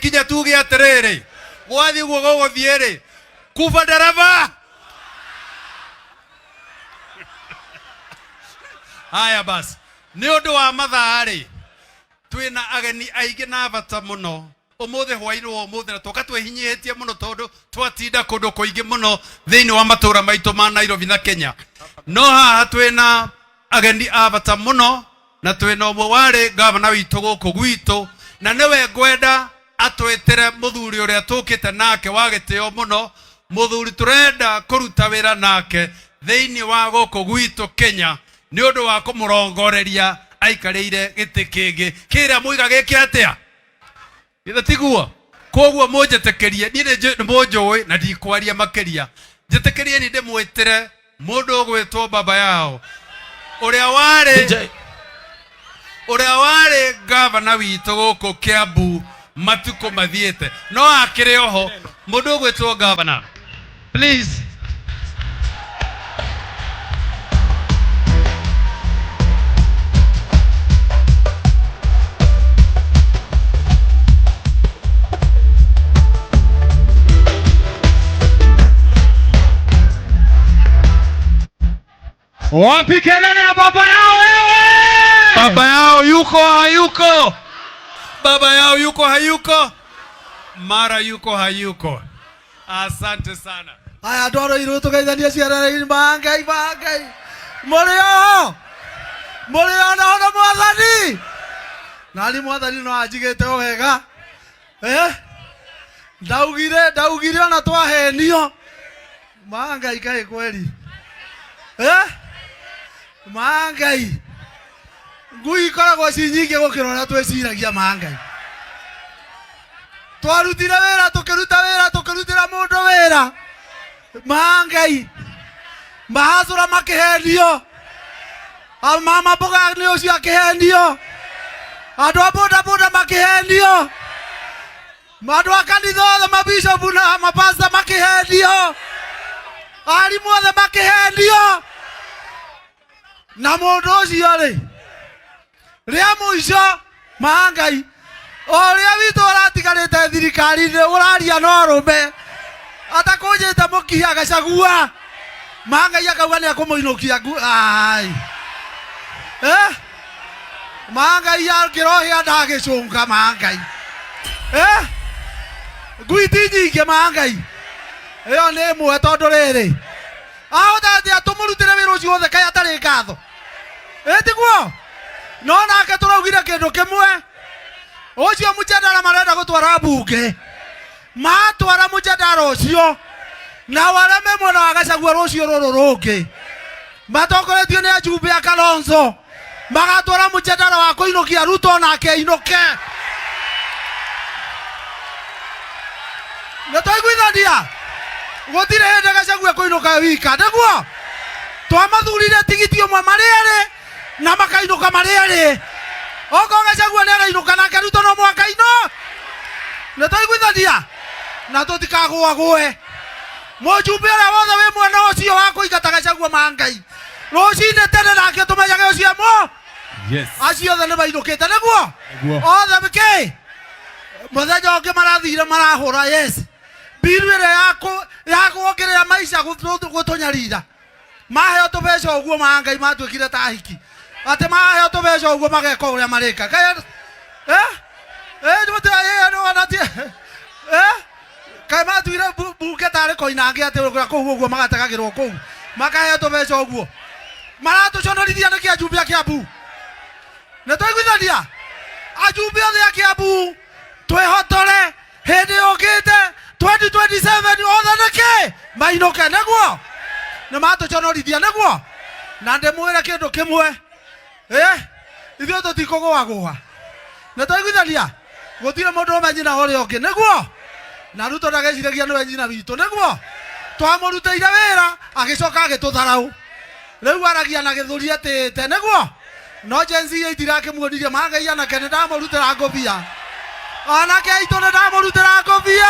Kinya tuge atĩrĩrĩ, gwathiĩ ũguo gũgũthiĩ-rĩ, kuba ndereba. Haya basi, nĩ ũndũ wa mathaa-rĩ, twĩna ageni aingĩ na bata mũno ũmũthĩ hwainĩ wa ũmũthĩ, na twoka twĩhinyĩtie mũno tondũ twatinda kũndũ kũingĩ mũno thĩinĩ wa matũra maitũ ma Nairobi na Kenya. No haha twĩna ageni a bata mũno na twĩna ũmwe warĩ gavana witũ gũkũ gwitũ, na nĩwe ngwenda atwĩtĩre mũthuri ũrĩa tũkĩte nake wa gĩtĩo mũno, mũthuri tũrenda kũruta wĩra nake thĩinĩ wa gũkũ gwitũ Kenya nĩ ũndũ wa kũmũrongoreria aikarĩire gĩtĩ kĩngĩ kĩrĩa mũiga gĩkĩ atĩa. Githĩ tiguo? Koguo mũnjĩtĩkĩrie, niĩ nĩ mũnjũĩ na ndikwaria makĩria. Njĩtĩkĩrie niĩ ndĩmwĩtĩre mũndũ ũgwĩtwo baba yao, ũrĩa warĩ DJ. Ũrĩa warĩ gavana witũ gũkũ Kiambu matukũ mathiĩte, no akĩrĩ oho mũndũ ũgwĩtwo gavana, please. Wapi kelele ya baba yao wewe? Baba yao yuko hayuko? Baba yao yuko hayuko? Mara yuko hayuko? Asante sana. Aya andũ a Ruiru tũgeithanie ciarere mangai mangai. Mũrĩ oho? Mũrĩ ona ona mwathani? Nani mwathani no anjigĩte o wega. Eh? Ndaugire ndaugire ona twahenio. Mangai kaĩ kweli. Eh? Mangai. Ngui ikoragwo ci nyingĩ gũkĩra ũrĩa twĩciragia mangai. Twarutire wĩra tũkĩruta wĩra tũkĩrutĩra mũndũ wĩra. Mangai. Mahacũra makĩhenio. Mama mboga nĩ ũcio akĩhenio. Andũ a boda boda makĩhenio. Andũ a kanitha othe mabishopu na mapasta makĩhenio. Arimũ othe makĩhenio. Na mũndũ ũcio rĩ, rĩa mũico mahangai o ũrĩa witũ ũratigarĩte thirikari-inĩ ũraria no arũme atakũnjĩte mũkiha Gachagua mahangai akauga nĩ akũmũinũkia ai eh mahangai angĩrohĩa ndagĩcũnga mahangai eh ngui ti nyingĩ mahangai ĩyo nĩ ĩmwe tondũ rĩrĩ ahota atĩa tũmũrutĩre wĩra ũcio wothe kaĩ atarĩ ngatho ĩ tiguo no nake tũraugire kĩndũ kĩmwe ũcio mũjadara marenda gũtwara mbunge matwara mũjadara ũcio nao arĩa me mwena wa Gachagua rũciũ rũrũ rũngĩ matongoretio nĩ ajumbe a Kalonzo magatwara mũjadara wa kũinũkia Ruto nake ainũke. Nĩ twaiguithania gũtirĩ hĩndĩ Gachagua kũinũka wika nĩguo twamathurire tigiti ũmwe marĩ erĩ na makainũka marĩ erĩ okorwo Gachagua nĩ arainũka nake Ruto no mũhaka ino nĩ twaiguithania na tũtikagũagũe mũjumbe ũrĩa wothe wĩ mwena ũcio wa kũingata Gachagua ma Ngai rũcinĩ tene nake tũmenyage ũcio mo Yes. acio othe nĩ mainũkĩte nĩguo Nĩguo. othe kĩ mũthenya ũngĩ marathire marahũra yes mbiru ĩrĩa ya kuongerera maica gũtũnyarira maheo tũbeca ũguo ma Ngai matuĩkire ta hiki atĩ maheo tũbeca ũguo mageka ũrĩa marĩka Kaĩ- eh? Eh, nĩ wona ti- eh? Kaĩ matuire mbunge tarĩ koinange atĩ ũrĩa kũu ũguo magategagĩrwo kũu makaheo tũbeca ũguo maratũconorithia nĩkĩ ajumbe a Kiambu nĩ twaiguithania ajumbe othe a Kiambu twĩhotore hĩndĩ yũkĩte 2027 othe nĩkĩ mainũke nĩguo nĩ matũconorithia nĩguo na ndĩmwĩre kĩndũ kĩmwe eh ithuĩ tũtikũgũagũa nĩ twaiguithania gũtirĩ mũndũ ũme nyina ũrĩa ũngĩ nĩguo na Ruto ndageciragia nĩwe nyina witũ nĩguo twamũrutĩire wĩra agĩcoka agĩtũtharaũ rĩu aragia na gĩthũri etĩĩte nĩguo no Gen Z itirakĩmuonirie mangai anake nĩ ndamũrutĩra ngũbia anake aitũ nĩ ndamũrutĩra ngũbia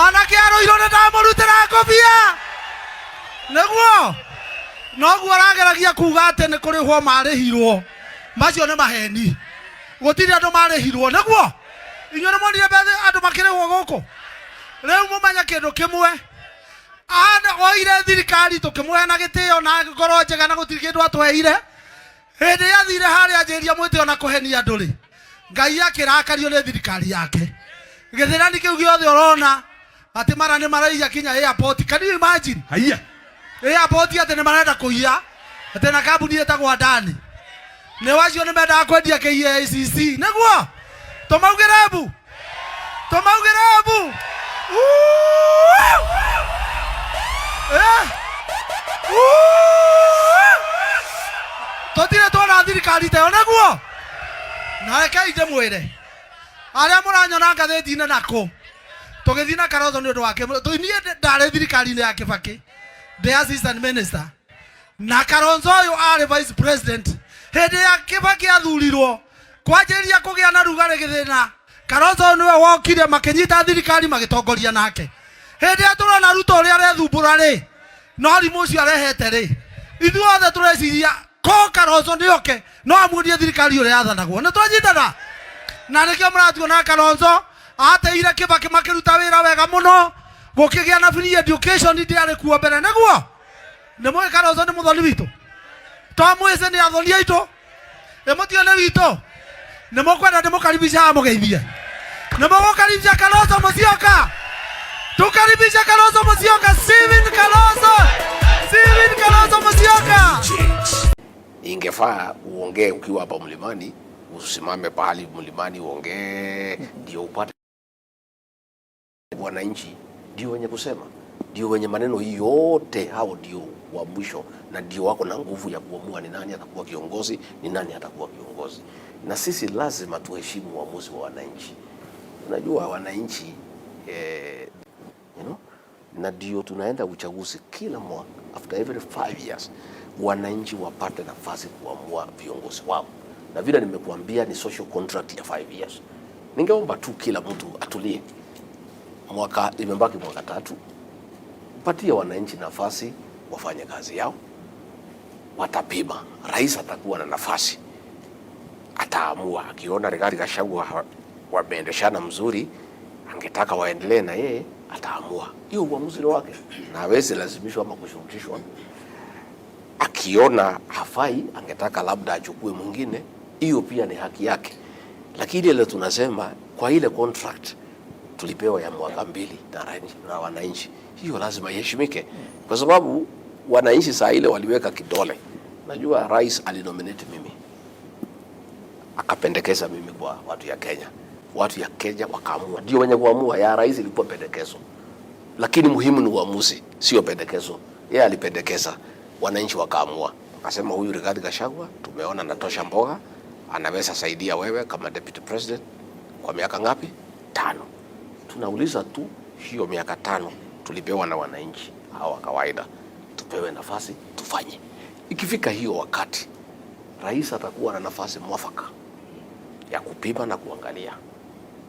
anake arũirũ nĩ ndamũrutĩra ngũbia nĩguo noguo arageragia kuga atĩ nĩ kũrĩhwo marĩhirwo macio nĩ maheni gũtirĩ andũ marĩhirwo nĩguo Inyuĩ nĩ mwonire bethe andũ makĩrĩhwo gũkũ? Rĩu mũmenye kĩndũ kĩmwe, oire thirikari tũkĩmũhe na gĩtĩo na ngoro njega na gũtirĩ kĩndũ atweheire. Hĩndĩ ĩrĩa athire harĩa anjĩrĩria mwĩtĩo na kũhenia andũ rĩ, Ngai akĩrakario nĩ thirikari yake. Gĩthĩrani kĩu gĩothe ũrona atĩ mara nĩ maraiya kinya airport. Can you imagine? Haiya. Airport atĩ nĩ marenda kũiya atĩ na kambuni ĩtagwo Adani. Nĩ wacio nĩ mendaga kwendia KICC. Nĩguo tũmaugĩre mbu, tũmaugĩre mbu. Uuuu! Eh! Uuuu! Tũtirĩ tuona thirikari ta ĩyo nĩguo. Na rekei ndĩmwĩre arĩa mũranyona ngathĩti-inĩ nakũ tũgĩthiĩ na Kalonzo nĩ ũndũ wake, niĩ ndarĩ thirikari-inĩ ya Kibaki, ndĩ assistant minister, na Kalonzo ũyũ arĩ vice president hĩndĩ ya Kibaki athurirwo. Kwanjĩrĩria kũgĩa na rugarĩ gĩthĩna, Kalonzo ũyũ nĩwe wokire makĩnyita thirikari magĩtongoria nake. Hĩndĩ ĩrĩa tũrona Ruto ũrĩa arethumbũra rĩ, na ũrimũ ũcio arehete rĩ, ithuothe tũreciria ko Kalonzo nĩoke no amuonie thirikari ũrĩa yathanagwo. Nĩ twanyitana? Na nĩkĩo mũratuona Kalonzo ateire Kibaki makĩruta wĩra wega mũno, gũkĩgĩa na free education ndĩarĩ kuo mbere. Nĩguo nĩ mũĩ Kalonzo nĩ mũthoni witũ, twamwĩcĩ nĩ athoni aitũ, ĩmũtio nĩ witũ. Nĩ mũkwenda ndĩmũkaribisha amũgeithie? Nĩ mũgũkaribisha Kalonzo Musyoka? Tukaribisha Kalonzo Musyoka, Steven Kalonzo, Steven Kalonzo Musyoka. Ingefaa uongee ukiwa hapa mlimani, usimame pahali mlimani uongee, ndio upate wananchi ndio wenye kusema, ndio wenye maneno hii yote, hao ndio wa mwisho na ndio wako na nguvu ya kuamua ni nani atakuwa kiongozi, ni nani atakuwa kiongozi. Na sisi lazima tuheshimu uamuzi wa wananchi. Unajua wananchi na ndio tunaenda uchaguzi kila mwaka, after every 5 years wananchi wapate nafasi kuamua viongozi wao, na vile nimekuambia ni social contract ya 5 years. Ningeomba tu kila mtu atulie, mwaka imebaki mwaka 3, patie wananchi nafasi wafanye kazi yao, watapima. Rais atakuwa na nafasi, ataamua. Akiona Rigathi Gachagua wameendeshana mzuri, angetaka waendelee na yeye, ataamua. Hiyo uamuzi ni wake na hawezi lazimishwa ama kushurutishwa. Akiona hafai, angetaka labda achukue mwingine, hiyo pia ni haki yake. Lakini ile tunasema kwa ile contract tulipewa ya mwaka 2 na wananchi, hiyo lazima iheshimike, kwa sababu wananchi saa ile waliweka kidole. Najua rais alinominate mimi, akapendekeza mimi kwa watu ya Kenya. Watu ya Kenya wakaamua, ndio wenye kuamua. Ya rais ilikuwa pendekezo, lakini muhimu ni uamuzi, sio pendekezo. Yeye alipendekeza, wananchi wakaamua, wakasema huyu Rigathi Gachagua tumeona anatosha mboga, anaweza saidia wewe kama deputy president kwa miaka ngapi? 5. Tunauliza tu hiyo miaka 5 tulipewa na wananchi hawa kawaida, tupewe nafasi tufanye. Ikifika hiyo wakati, rais atakuwa na nafasi mwafaka ya kupima na kuangalia,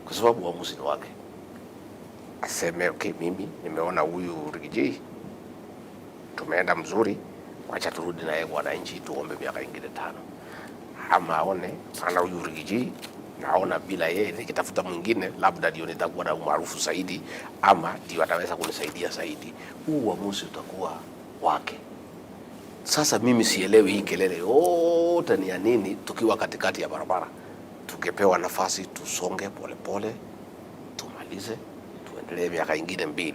kwa sababu uamuzi ni wake. Aseme okay, mimi nimeona huyu Riggy tumeenda mzuri, wacha turudi naye kwa wananchi tuombe miaka ingine 5. Ama aone sana huyu Riggy, naona bila yeye nikitafuta mwingine labda ndio nitakuwa na umaarufu zaidi, ama ndio ataweza kunisaidia zaidi. Huu uamuzi utakuwa wake. Sasa mimi sielewi hii kelele yote ni ya nini tukiwa katikati ya barabara. Tukipewa nafasi tusonge polepole, tumalize, tuendelee miaka ingine 2.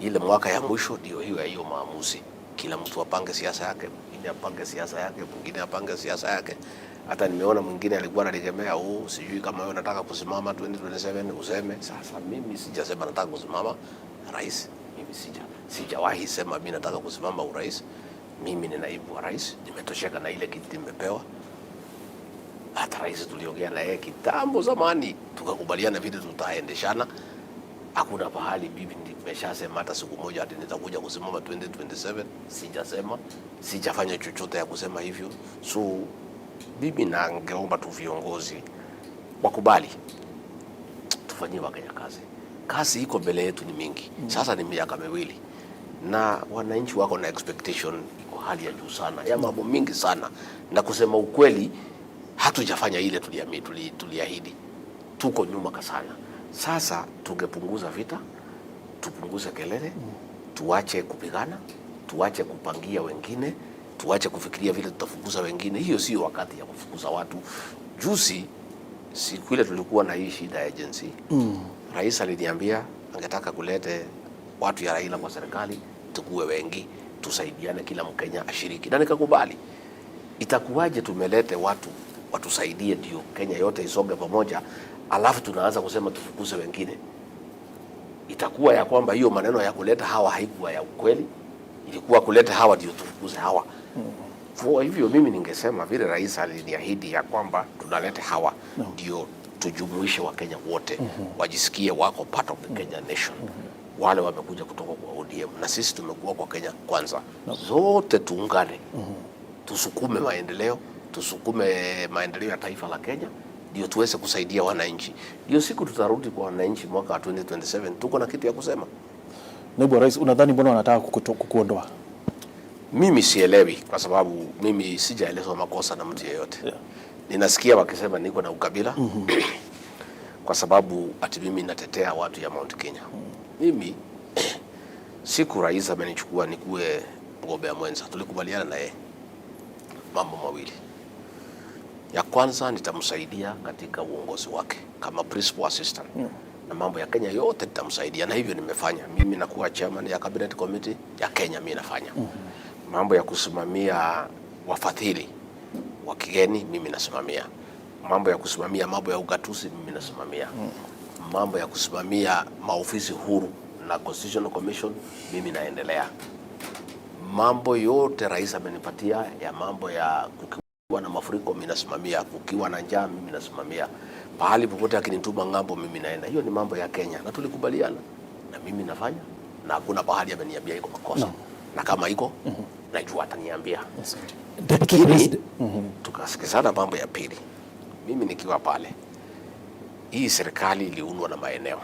Ile mwaka ya mwisho ndio hiyo ya hiyo maamuzi. Kila mtu apange siasa yake, mwingine apange siasa yake, mwingine apange siasa yake. Hata nimeona mwingine alikuwa anategemea, oh, sijui kama wewe unataka kusimama 2027 useme. Sasa mimi sijasema nataka kusimama rais. Mimi sijawahi sema mimi nataka kusimama urais. Mimi ni naibu wa rais, nimetosheka na ile kiti nimepewa. Hata rais tuliongea na yeye kitambo zamani, tukakubaliana vile tutaendeshana. Hakuna pahali bibi nimeshasema hata siku moja ati nitakuja kusimama 2027, sijasema, sijafanya chochote ya kusema hivyo. So mimi nangeomba tu viongozi wakubali tufanyie Wakenya kazi. Kazi iko mbele yetu ni mingi. Sasa ni miaka 2 na wananchi wako na expectation iko hali ya juu sana ya mambo mingi sana, na kusema ukweli hatujafanya ile tuliahidi. Tuko nyuma sana. Sasa tungepunguza vita, tupunguze kelele, tuache kupigana, tuache kupangia wengine, tuache kufikiria vile tutafukuza wengine. Hiyo sio wakati ya kufukuza watu. Juzi siku ile tulikuwa na hii shida ya agency, rais aliniambia angetaka kulete watu ya Raila kwa serikali, tukuwe wengi, tusaidiane, kila Mkenya ashiriki, na nikakubali. Itakuwaje tumelete watu watusaidie ndio Kenya yote isonge pamoja, alafu tunaanza kusema tufukuze wengine? Itakuwa ya kwamba hiyo maneno ya kuleta hawa haikuwa ya ukweli, ilikuwa kuleta hawa ndio tufukuze hawa. Kwa hivyo mimi ningesema vile rais aliniahidi ya kwamba tunaleta hawa ndio tujumuishe Wakenya wote wajisikie wako part of the Kenya nation. Wale wamekuja kutoka kwa ODM na sisi tumekuwa kwa Kenya Kwanza, zote tuungane, tusukume maendeleo, tusukume maendeleo ya taifa la Kenya ndio tuweze kusaidia wananchi. Ndio siku tutarudi kwa wananchi mwaka wa 2027 tuko na kitu ya kusema. Naibu wa Rais, unadhani mbona wanataka kukuondoa? Mimi sielewi kwa sababu mimi sijaelezwa makosa na mtu yeyote. Ninasikia wakisema niko na ukabila kwa sababu ati mimi natetea watu ya Mount Kenya. Mimi siku rais amenichukua nikuwe mgombea mwenza, tulikubaliana na yeye mambo mawili. Ya kwanza nitamsaidia katika uongozi wake kama principal assistant na mambo ya Kenya yote nitamsaidia, na hivyo nimefanya. Mimi nakuwa chairman ya cabinet committee ya Kenya, mimi nafanya mambo ya kusimamia wafadhili wa kigeni, mimi nasimamia mambo ya kusimamia mambo ya ugatuzi, mimi nasimamia mambo ya kusimamia maofisi huru na Constitutional Commission, mimi naendelea mambo yote rais amenipatia ya mambo ya kukiwa na mafuriko mimi nasimamia, kukiwa na njaa mimi nasimamia, pahali popote akinituma ng'ambo mimi naenda. Hiyo ni mambo ya Kenya na tulikubaliana, na mimi nafanya, na hakuna pahali ameniambia iko makosa na kama iko najua ataniambia. Deputy Lakini President. tukasikizana mambo ya pili, mimi nikiwa pale, hii serikali iliundwa na maeneo,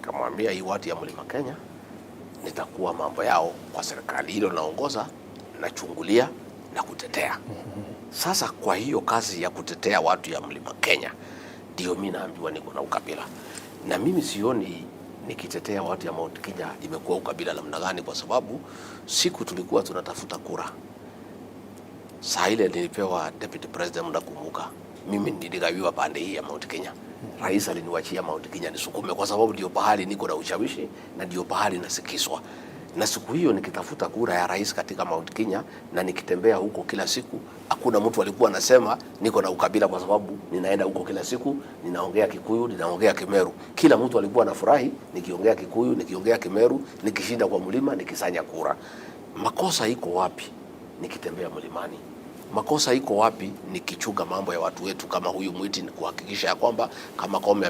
kamwambia hii watu ya Mlima Kenya nitakuwa mambo yao kwa serikali hilo naongoza, nachungulia na kutetea. Sasa kwa hiyo kazi ya kutetea watu ya Mlima Kenya ndio mi naambiwa niko na ukabila, na mimi sioni nikitetea watu ya Mount Kenya imekuwa ukabila namna gani, kwa sababu siku tulikuwa tunatafuta kura saa ile nilipewa deputy president, mnakumbuka, mimi niligawiwa pande hii ya Mount Kenya. Rais aliniwachia Mount Kenya nisukume, kwa sababu ndio pahali niko na ushawishi na ndio pahali nasikizwa. Na siku hiyo nikitafuta kura ya rais katika Mount Kenya na nikitembea huko kila siku, hakuna mtu alikuwa anasema niko na ukabila, kwa sababu ninaenda huko kila siku, ninaongea Kikuyu, ninaongea Kimeru. Kila mtu alikuwa anafurahi nikiongea Kikuyu, nikiongea Kimeru, nikishinda kwa mlima, nikisanya kura. Makosa iko wapi nikitembea mlimani? Makosa iko wapi nikichunga mambo ya watu wetu kama huyu Mwiti, ni kuhakikisha ya kwamba kama Koome